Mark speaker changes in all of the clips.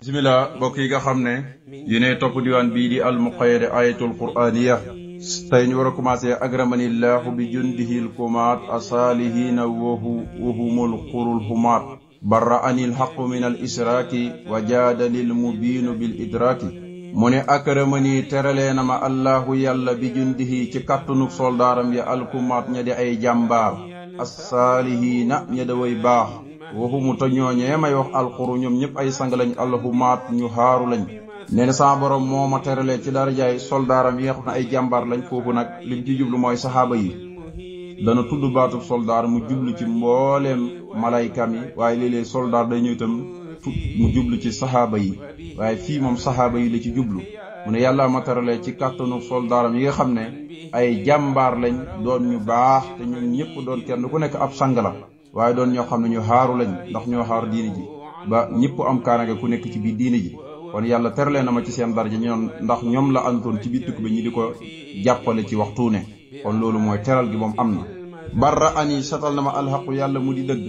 Speaker 1: bismillah mbokk yi nga xam ne yéene topp diwaan bii di almuqayyada ayatul qur'aniya tey ñu war a commencé agramanillahu bi jundihil kumaat asaalihina wahumul qurul humaat barra anil haqu min al israaki wa jaadalil mubiinu bil idraaki mu ne akramani teralee na ma allahu yàlla bi jundihi ci kàttanuk soldaaram ya alkumaat ña di ay jàmbaar asaalihina ña da way baax waxumu te ñooñee may wax alxuru ñoom ñëpp ay sang lañ alhumaat ñu xaaru lañ nee na sama borom moo ma teralee ci darajaay soldaaram yi nga xam ne ay jàmbaar lañ foofu nag lim ci jublu mooy saxaaba yi dana tudd baatub soldaar mu jublu ci mbooleem malaykam yi waaye léeg-léeg soldaar day ñëw itam mu jublu ci saxaaba yi waaye fii moom saxaaba yi la ci jublu mu ne yàlla ma teralee ci kàttanu soldaaram yi nga xam ne ay jàmbaar lañ doon ñu baax te ñun ñëpp doon kenn ku nekk ab sang la waaye doon ñoo xam ne ñu xaaru lañ ndax ñoo xaar diini ji ba ñëpp am kaanage ku nekk ci biir diini ji kon yàlla teralee na ma ci seen daraja ñoom ndax ñoom la antoon ci biir tukki bi ñi di ko jàppale ci waxtu ne kon loolu mooy teral gi moom am na barra ani satal na ma alxaqu yàlla mu di dëgg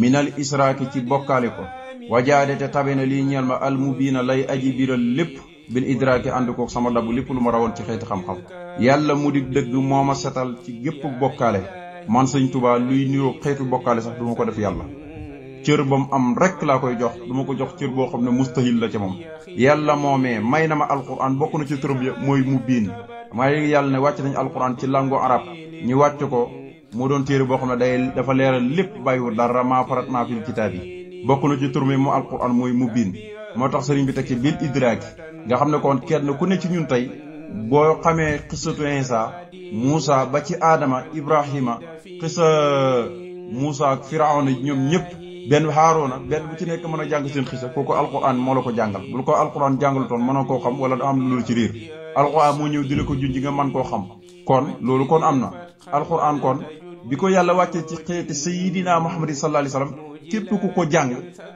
Speaker 1: minal israaki ci bokkaale ko wajaade te tabe na lii ñeel ma almubiina lay aji biral lépp bil idraaki ànd kook sama dabu lépp lu ma rawoon ci xeeti xam-xam yàlla mu di dëgg moo ma setal ci gépp bokkaale man sëñ Tuubaa luy niroo xeetu bokkaale sax duma ko def yàlla cër ba mu am rek laa koy jox duma ko jox cër boo xam ne mustahil la ca moom yàlla moomee may na ma alquran bokk na ci turam ya mooy mu biin may yàlla ne wàcc nañu alquran ci lango arab ñu wàcc ko mu doon téere boo xam ne dafa leeral lépp bàyyiwul dara maa farat naa fil kitaab yi bokk na ci turam yi mu alquran mooy mu biin moo tax sëriñ bi teg ci bil idraaki nga xam ne kon kenn ku ne ci ñun tey boo xamee xisatu Isa Muusa ba ci Aadama Ibrahima xisa Muusa ak Firawna ñoom ñëpp benn Haaroona benn bu ci nekk mën a jàng seen xisa kooku alquran moo la ko jàngal bu la ko alquran jàngalutoon mënoo koo xam wala da am loolu ci réer alquran moo ñëw di la ko junj nga mën koo xam kon loolu kon am na alquran kon bi ko yàlla wàccee ci xeeti sayidina Muhammad sallallahu alayhi wasallam képp ku ko jàng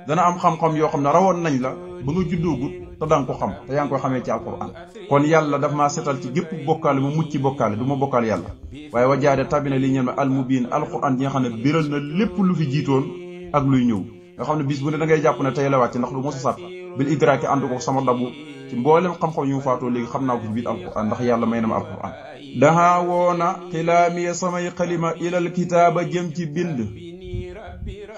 Speaker 1: dana am xam-xam yoo xam ne rawoon nañ la ba nga juddoogut te danga ko xam te yaa ngi koy xamee ci alquran kon yàlla daf maa setal ci gépp bokkaale mu mucc ci bokkaale du ma bokkaal yàlla waaye wajaade tabina li ñeen ma almubiin alquran yi nga xam ne biral na lépp lu fi jiitoon ak luy ñëw nga xam ne bis bu ne da ngay jàpp ne tey la wàcc ndax du mos a sàtt bil idraaki ànd ko sama dabu ci mboolem xam-xam yu mu faatoo léegi xam naa ko ci biir alquran ndax yàlla may na ma alquran daha woona xilaamiya samay xalima ilal kitaaba jëm ci bind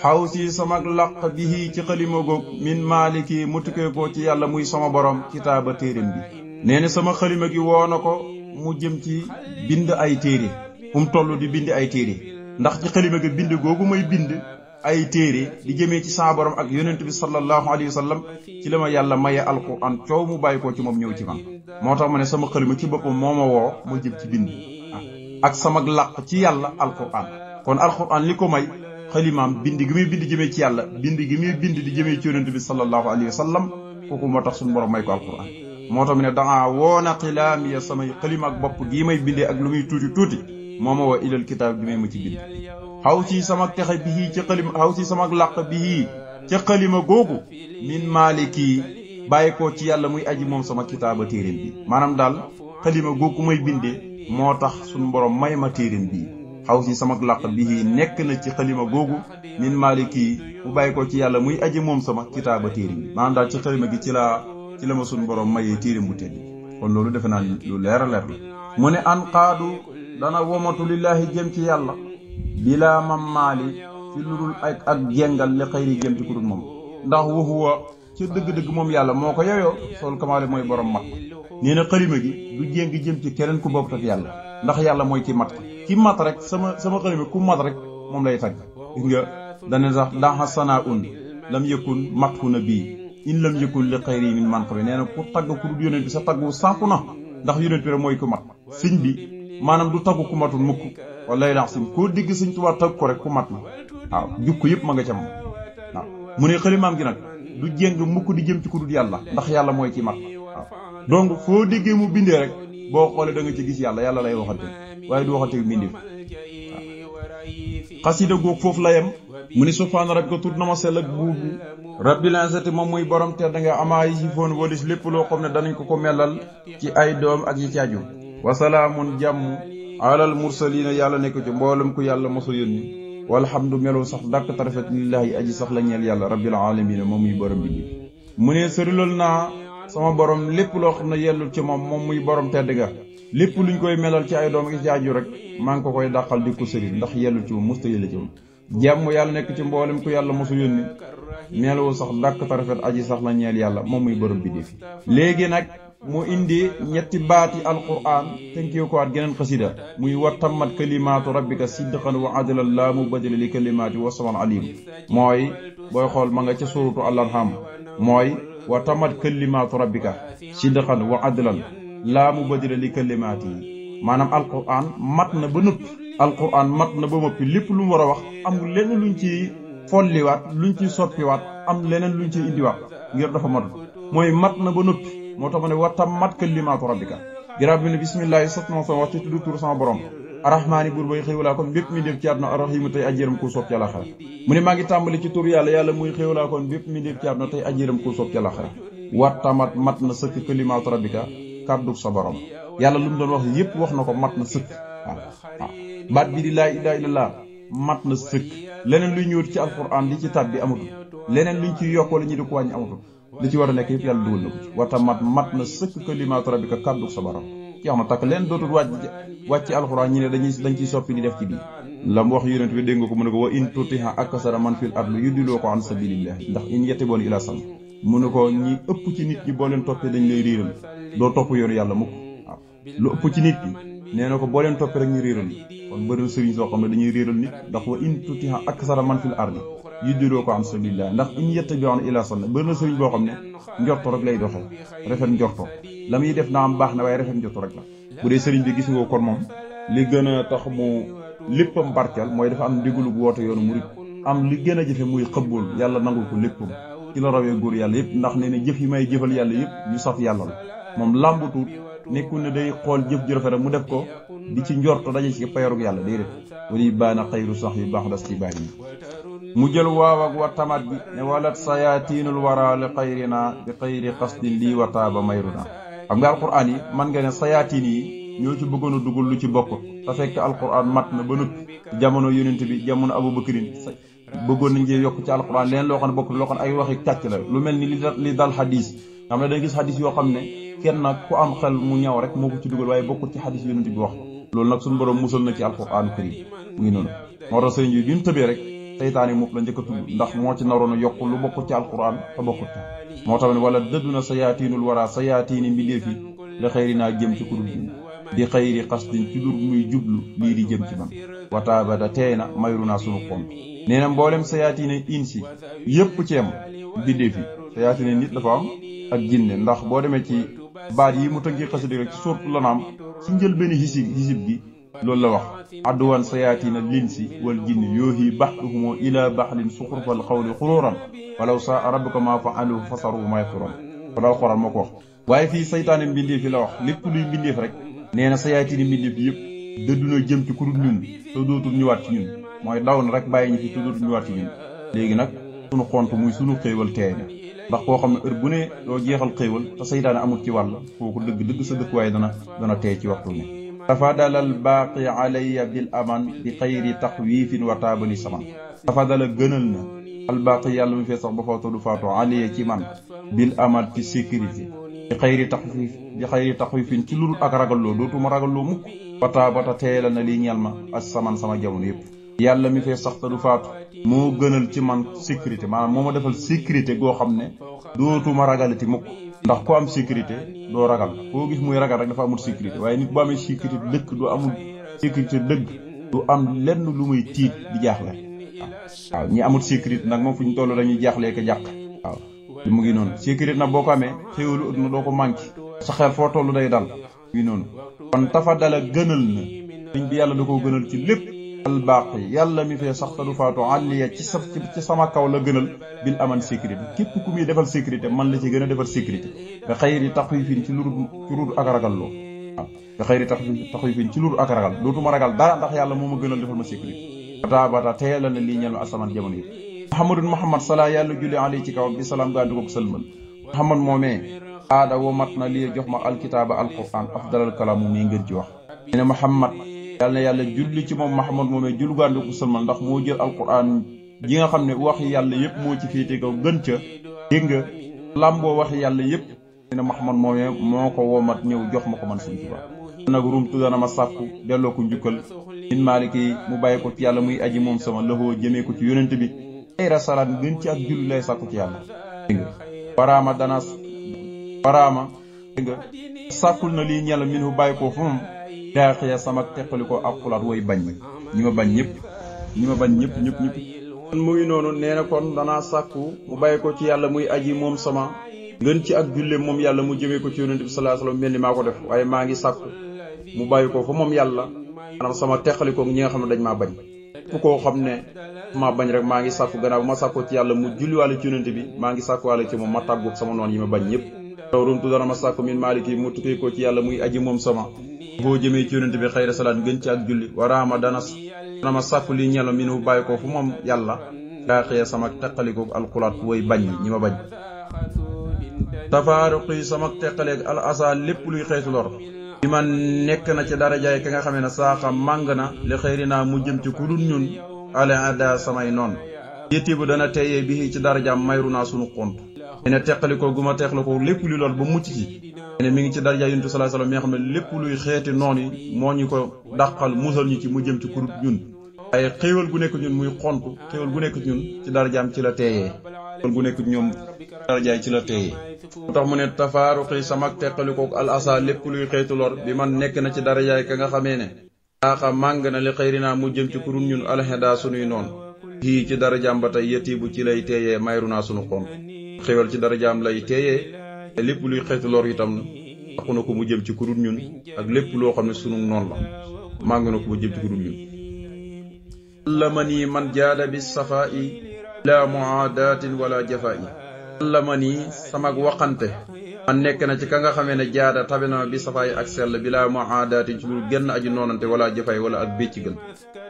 Speaker 1: xaw si sama laq bihi ci xalima goog min maaliki mu tukkee ko ci yàlla muy sama borom kitaaba téeréem bi nee na sama xalima gi woona ko mu jëm ci bind ay téere toll di bind ay téere ndax ci xalima gi bind googu may bind ay téere di jëmee ci sama borom ak yonent bi sallallahu alayhi wa sallam ci la ma yàlla maye alquran coow mu bàyyi ko ci moom ñëw ci man moo tax ma ne sama xalima ci boppam moo ma woo ma jëm ci bind ak sama laq ci yàlla alquran kon alquran li ko may xalimaam bind gi muy bind jëmee ci yàlla bind gi muy bind di jëmee ci yonent bi sallallahu alayhi wa sallam kooku moo tax suñu borom may ko alquran moo tax mu ne dangaa woona xilaamiya samay xalima ak bopp gii may bindee ak lu muy tuuti tuuti moo ma woo ilal kitaab gi may ma ci bind xaw si sama texe bii ci xalima xaw si sama làq bii ca xalima googu min maaliki bàyyi ko ci yàlla muy aji moom sama kitaaba téeréen bi maanaam daal xalima googu may bindee moo tax suñu borom may ma téeréen bii xaw si sama làq bii nekk na ci xalima googu min maaliki mu bàyyi ko ci yàlla muy aji moom sama kitaaba téeréen bi maanaam daal ci xalima gi ci la ma suñu borom mayee téeréen bu tedd kon loolu defe naa lu leer a leer la mu ne an qaadu dana womatu lillahi jëm ci yàlla bilaa mam maali ci ludul ak jengal li xëyri jëm ci ku dul moom ndax waxuwa ci dëgg-dëgg moom yàlla moo ko yeyoo sol kamaale mooy borom mat nee na xalima gi du jéng jëm ci keneen ku bokk ak yàlla ndax yàlla mooy ki mat rek sama xalima ku mat rek moom lay tagg gis nga dane sax daha sana un lam yëkkun mat fu na bii in lam yëkkun li xëyri min man xawe nee na ku tagg ku dul yonent bi sa taggu sànku na ndax yonent bi rek mooy ku mat sëñ bi maanaam du taggu ku matul mukk wallaay lax sim koo digg sëñ Tuubaa tagg ko rek ku mat la waaw jukko yëpp ma nga ca moom waaw mu ne xalimaam gi nag du jéng mukk di jëm ci ku dul yàlla ndax yàlla mooy ci mat waaw donc foo déggee mu bindee rek boo xoolee da nga ci gis yàlla lay waxante waaye du waxante mbindeef waaw xasida goog foofu la yem mu ne subhaana rabbika tudd na ma sell ak buubu rabbil izzati moom muy borom te da nga amaa yi foon walis lépp loo xam ne danañ ko melal ci ay doom ak yi ci aju wasalaamun jàmm alal mursaliina yàlla nekk ci mboolem ku yàlla mosa yónni walhamdu melu sax dàkk tarafet lillahi aji sax la ñeel yàlla rabbil alamin moom muy borom bi mu ne sërilal naa sama borom lépp loo xam ne yellul ci moom muy borom tedd ga lépp luñ koy melal ci ay doom gi jaaju rek maa ngi ko koy dàqal di ko sëril ndax yellul ci moom musta yella ci moom jàmm yàlla nekk ci mboolem ku yàlla mosu yónni meelwu sax dàkk ta rafet aji sax la ñeel yàlla moom muy borom bi defi léegi nag mu indi ñetti baati alquran tënkee ko waat geneen xasida muy wa tammat kalimaatu rabbika sidqan wa adlan laa mubaddila li kalimaati wa saman alim mooy booy xool ma nga ca suratu al-an'am mooy wa tammat kalimaatu rabbika sidqan wa adlan laa mubaddila li kalimaati yi maanaam alquran mat na ba noppi alquran mat na ba noppi lépp lu mu war a wax amul leneen luñ ci folliwaat luñ ci soppiwaat am leneen luñ ci indiwaat ngir dafa mat mooy mat na ba noppi moo tax ma ne wa tammat kalimaatu rabbika giraab bi ne bismillahi satna sama wax ci tudd tur sama borom arrahmaani buur bay xéewalaa kon bépp mi def ci àdduna arrahimu tey ajjëram ku soob ci àllaxira mu ne maa ngi tàmbali ci tur yàlla muy xéewalaa kon bépp mi def ci àdduna tey ajjëram ku soob ci àllaxira wa tammat mat na sëkk kalimaatu rabbika kàddu sa borom yàlla lu mu doon wax yépp wax na ko mat na sëkk waaw baat bi di laa ilaaha illallaah mat na sëkk leneen luy ñëwut ci alquran li ci tab bi amatul leneen luñ ci yokk wala ñi di ko wàññi amatul li ci war a nekk yëpp yàlla dugal na ko ci wata mat na sëkk kalimaatu rabbika kàddu sa borom jeex na takk leen dootul wàcc ci alquran ñi ne dañ ciy soppi di def ci biir la mu wax yonent bi dégg nga ko mu ne ko wa in tutiha akasara man fil ardi yudiloo ko an sabilillah ndax in yettiboon ila sam mu ne ko ñi ëpp ci nit ñi boo leen toppee dañ lay réeral doo topp yoonu yàlla mukk waaw lu ëpp ci nit ñi nee na ko boo leen toppee rek ñu réeral kon bëri na sëriñ soo xam ne dañuy réeral nit ndax wa in tutiha aksara man fil ardi yuddiloo ko an sabilillah ndax in yattabi'una illa sanna bëri na sëriñ boo xam ne njorto rek lay doxee rafet njorto la muy def naa am baax na waaye rafet njorto rek la bu dee sëriñ bi gis nga kon moom li gën a tax mu léppam barkeel mooy dafa am ndigalu woote yoonu murid am li gën a jëfe muy xëbbul yàlla nangul ko léppam ci la rawee góor yàlla yëpp ndax nee na jëf yi may jëfal yàlla yëpp yu saf yàlla la moom làmbutuut nekkul ne day xool jëf ju rafet rek mu def ko di ci njorto daje ci payarug yàlla déedéet wali baana xayru sax yu baax das ci baay yi mu jël waaw ak wa tamat bi ne walat sayaatiinul wara li xayrina bi xayri qasdin lii wa taaba mayruna xam nga alquran yi man nga ne sayaatiin yi ñoo ci bëggoon a dugal lu ci bokkut te fekk alquran mat na ba noppi jamono yonent bi jamono abubakrin bëggoon nañ cee yokk ci alquran leen loo xam ne bokkut loo xam ne ay waxi càcc la lu mel ni li dal xadis xam ne dañ gis xadis yoo xam ne kenn nag ku am xel mu ñaw rek moo ko ci dugal waaye bokkut ci xadis yonent bi wax loolu nag suñu borom musal na ci alquran karim mu ngi noonu moo tax sëriñ bi mu tëbee rek seytaane moom la njëkk a tudd ndax moo ci naroon a yokk lu bokkut ci alquran te bokkut ci moo tax ne wala dëddu na sayaatiinul wara sayaatiini mbindeef yi la xëyri naa jëm ci kudul di xëyri xasdin ci dur muy jublu lii di jëm ci man wataabada teey na mayru naa sunu xont nee na mboolem sayaatiine insi yëpp ci am mbindeef yi sayaatiine nit dafa am ak jinne ndax boo demee ci baat yi mu tënki xasida rek ci suurtu lanaam ci njël benn hisib gi loolu la wax adduwan sayaatina linsi wal jinni yoohi baxduhumoo ila baxlin suxurfal xawli xuróoran walaw saa rabbuka maa faaluhu fasaru ma yafturoon wala alxuraan moo ko wax waaye fii saytaane mbindeef yi la wax lépp luy mbindeef rek nee na sayaatini mbindeef yëpp dëdduna jëm ci kurut ñun te dootul ñëwaat ci ñun mooy daw na rek bàyyi ñu fi te dootul ñëwaat ci ñun léegi nag sunu xont muy sunu xéewal teey na ndax koo xam ne heure bu ne doo jeexal xéewal te saytaane amul ci wàll kooku dëgg sa dëkkuwaay dana teey ci waxtu ne tafadala al baaqi alayya bil aman bi xayri taxwiifin wa taabali saman tafadala gënal na al baaqi yàlla mu fee sax ba fawta du faatu alayya ci man bil aman ci sécurité bi xayri taxwiifin ci lurul ak ragalloo dootuma ragalloo mukk wa taabata teela na lii ñeel ma as saman sama jamono yëpp yàlla mi fee sax te du faatu moo gënal ci man sécurité maanaam moo ma defal sécurité goo xam ne dootuma ragalati mukk ndax ku am sécurité doo ragal koo gis muy ragal rek dafa amul sécurité waaye nit bu amee sécurité dëkk du amul sécurité dëgg du am lenn lu muy tiit di jaaxle waaw ñi amul sécurité nag moom fu ñu toll dañuy jaaxlee ko jàq waaw mu ngi noonu sécurité nag boo ko amee xéwalu ëpp na doo ko manqué sa xel foo toll day dal mu ngi noonu kon tafadala gënal na liñ bi yàlla da koo gënal ci lépp albaqi yàlla mi fee sax te du faatu àlliya ci sama kaw la gënal bil aman sécurité képp ku muy defal sécurité man la ci gën a defal sécurité nga xëyri taxwiifin ci luru ak ragal loo waaw nga xëyri taxwiifin ci luru ak ragal dootuma ragal dara ndax yàlla moo ma gënal defal ma sécurité bata teela na lii ñel ma asamaan jamono yëpp muhammad sala yàlla julli alay ci kawam bi salaam gaa dugg ko sëlmal muhammad moomee aada womat na lii jox ma alkitaaba alquran afdalal kalaamu muy ngën ci wax ne muhammad yàlla na yàlla julli ci moom Muhammad moomee julli gaandu ko sëlmal ndax moo jël alquran ji nga xam ne wax yàlla yëpp moo ci féete kaw gën ca dégg nga làmboo wax yàlla yépp ne Muhammad moomee moo ko womat ñëw jox ma ko man Sëriñ Tuubaa nag rumtu dana ma sàkku delloo ko njukkal min maaliki mu bàyyi ko ci yàlla muy aji moom sama loxoo jëmee ko ci yonent bi xayra salaat gën ci ak julli lay sàkku ci yàlla dégg nga waraama dégg nga sàkkul na lii ñela min hu bàyyi ko fu moom daaxee sama teqali ko ak xulaat way bañ ñi ma bañ ñëpp mu ngi noonu nee na kon danaa sàkku mu bàyyi ko ci yàlla muy aji moom sama ngën ci ak julle moom yàlla mu jëmee ko ci yonent bi sallallahu alayhi wasallam mel ni maa ko def waaye maa ngi sàkku mu bàyyi ko fa moom yàlla maanaam sama teqalikoog ñi nga xam ne dañ maa bañ fu koo xam ne maa bañ rek maa ngi sàkku gannaaw bu ma sàkkoo ci yàlla mu julliwaale ci yonent bi maa ngi sàkkuwaale ci moom ma tàggoog sama noon yi ma bañ ñëpp taw rumtu dana ma sàkku min maaliki mu tukkee ko ci yàlla muy aji moom sama boo jëmee ci yonent bi xayra salaat ngën ci ak julli waraama dana ma sàkku lii ñelo min hu bàyyi ko fu moom yàlla daaxee sama teqalikoog alxulaat way bañ ñi ma bañ tafaaruqi sama teqaleeg al asa lépp luy xeetu lor bi man nekk na ci darajaay ka nga xamee ne saaxa màng na li xëyri naa mu jëm ci ku dul ñun ale ada samay noon yétti bu dana teeyee bi ci darajaam mayru naa sunu xont ne teqalikoo gu ma teqale ko lépp luy lor ba mucc ci ne mi ngi ci darajaay yonent sallallahu alayhi wasallam mi nga xam ne lépp luy xeeti noon yi moo ñu ko dàqal musal ñu ci mu jëm ci ku dul ñun ay xéewal gu nekk ñun muy xont xéewal gu nekk ñun ci darajaam ci la teeyee xéewal gu nekk ñoom darajaay ci la teeyee mu tax mu ne tafaaruqi sama teqalikook al asa lépp luy xeetu lor bi man nekk na ci darajaay ka nga xamee ne saaxa màng na li xëyri naa mu jëm ci ku dul ñun alxeda sunuy noon fii ci darajaam ba tey yëtti bu ci lay teeyee mayru naa sunu xont xéewal ci darajaam lay teeyee te lépp luy xeetu lor itam taxu na ko mu jëm ci ku dul ñun ak lépp loo xam ne sunu noon la màng na ko mu jëm ci ku dul ñun la ma nii man jaada bi safaa'i la muaadatin wala jafaa'i la ma nii samag waxante man nekk na ci ka nga xamee ne jaada tabe na bi safaa'i ak sell bi la muaadatin ci lu genn aji noonante wala jafaay wala ak bécc gën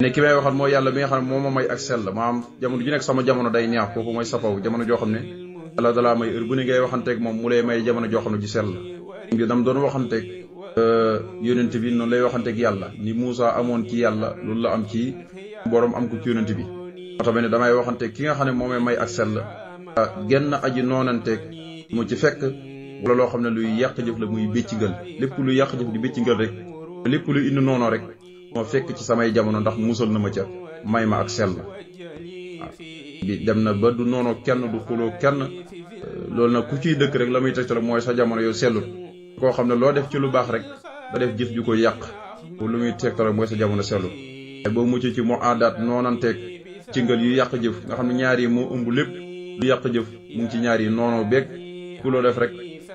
Speaker 1: ne ki may waxal moo yàlla mi nga xam ne moo ma may ak sell maam jamono ju nekk sama jamono day neex kooku mooy safaw jamono joo xam ne yàlla dalaa may heure bu ne ngay waxanteeg moom mu lay may jamono joo xam ne ju sell bi dam doon waxanteeg yonent bi noonu lay waxanteeg yàlla ni Muusa amoon ci yàlla loolu la am ci borom am ko ci yonent bi moo tax ne damay waxanteeg ki nga xam ne moo may ak sell genn aji noonanteeg mu ci fekk wala loo xam ne luy yàq jëf la muy béccingal lépp luy yàq jëf di béccingal rek lépp luy indi noonoo rek moo fekk ci samay jamono ndax musal na ma ca may ma ak sell bi dem na ba du noonoo kenn du xuloo kenn loolu nag ku ciy dëkk rek la muy tegtal mooy sa jamono yow sellut koo xam ne loo def ci lu baax rek da def jëf ju koy yàq lu muy tegtal mooy sa jamono sellut boo muccee ci moo aadaat noonanteeg ci ngal yu yàq jëf nga xam ne ñaar yi moo ëmb lépp lu yàq jëf mu ngi ci ñaar yi noonoo beeg ku loo def rek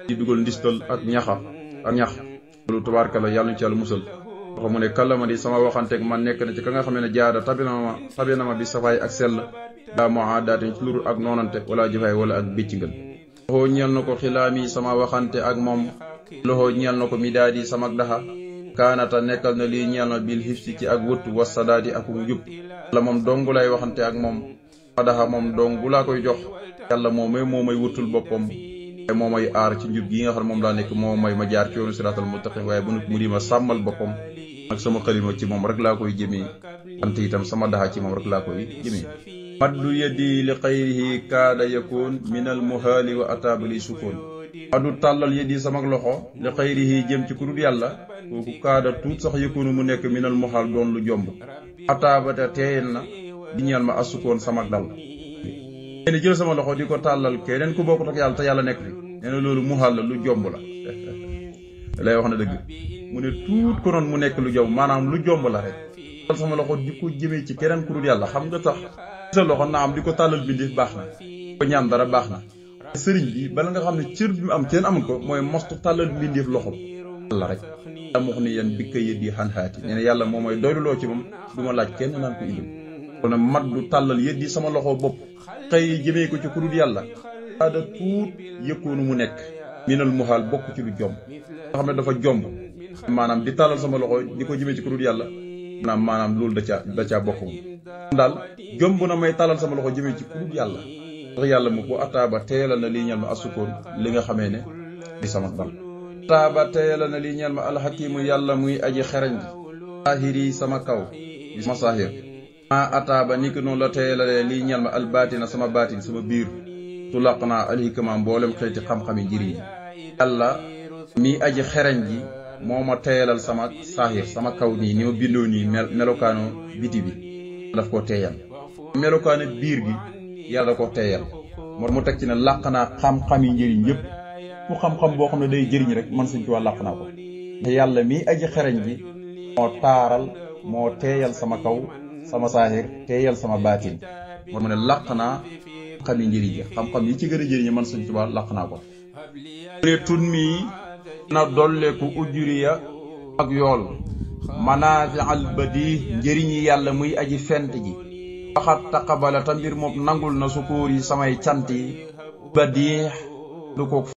Speaker 1: di dugal ndistal ak ñax loolu tabaarkalla yàlla ñu ci yàlla musal wax mu ne kallama di sama waxanteeg man nekk na ci ka nga xam ne jaada tabe na ma bi safaay ak sell daa moo aadaatin ci lurul ak noonante wala jëfaay wala ak béccingal loxoo ñeel na ko xilaami sama waxante ak moom loxoo ñeel na ko mi daadi sama daxa kaanata nekkal na lii ñeel na bil xifsi ci ak wëttu wasadaadi ak njub la moom dongu lay waxante ak moom daxa moom dongu laa koy jox yàlla moo may wëttul boppam te moo may aar ci njub gi nga xam ne moom laa nekk moo may ma jaar ci yoonu siraatal muttaqin waaye bu mu di ma sàmmal boppam ak sama xalima ci moom rek laa koy jëmee ante itam sama daxa ci moom rek laa koy jëmee maddu yeddi li xayrihi kaada yakoon minal muhaali wa ataabali sukkoon maddu tàllal yeddi sama loxo li xayrihi jëm ci ku dul yàlla kooku kaada tuut sax yëkkoonu mu nekk minal muhaal doon lu jomb ataabata teeyel na di ñeel ma asukkoon sama dal nee jël sama loxo di ko tàllal keneen ku bokkut ak yàlla te yàlla nekk fi nee na loolu muhaal la lu jomb la lay wax na dëgg mu ne tuut ko noonu mu nekk lu jomb maanaam lu jomb la rek tàllal sama loxo di ko jëmee ci keneen ku dul yàlla xam nga tax sa loxo na am di ko tàllal bindif baax na ko ñaan dara baax na sëriñ bi bala nga xam ne cër bi mu am kenn amul ko mooy mostu tàllal bindif loxo yàlla rek am wax ni yan bikka yëddi xanxaati nee na yàlla moo mooy doyluloo ci moom du ma laaj kenn naan ko indi kon nag mat du tàllal yëddi sama loxo bopp xëy jëmee ko ci ku dul yàlla aada tuut yëkkoonu mu nekk minal muhaal bokk ci lu jomb nga xam ne dafa jomb maanaam di tàllal sama loxo di ko jëmee ci ku dul yàlla maanaam loolu da caa bokk daal jomb na may tàllal sama loxo jëmee ci ku dul yàlla ndax yàlla mu ko ataaba teelal na lii ñeel ma asukoon li nga xamee ne di sama dal ataaba teelal na lii ñeel ma alxakimu yàlla muy aji xereñ ji saahiri sama kaw sama saahir ma ataaba ni ki noonu la teelalee lii ñeel ma albaatina sama baatin sama biir tu laq naa alhikma mboolem xeeti xam-xami njëriñ yàlla mi aji xereñ ji moo ma teeyalal sama saahir sama kaw nii ni ma bindoo nii melokaano biti bi daf ko teeyal melokaano biir gi yàlla da ko teeyal moo mu teg ci ne laq naa xam-xami njëriñ yëpp fu xam-xam boo xam ne day jëriñ rek man Sëñ Tuubaa laq naa ko te yàlla mi aji xereñ ji moo taaral moo teeyal sama kaw sama saahir teeyal sama baatin moo mu ne laq naa xam-xami njëriñ yi xam-xam yi ci gën a jëriñ man Sëñ Tuubaa laq naa ko ne tun mi na dolleeku ujuriya ak yool manaafi al badi njëriñi yàlla muy aji fent ji waxat taqabala ta mbir moom nangul na sukóor yi samay cant yi badi lu ko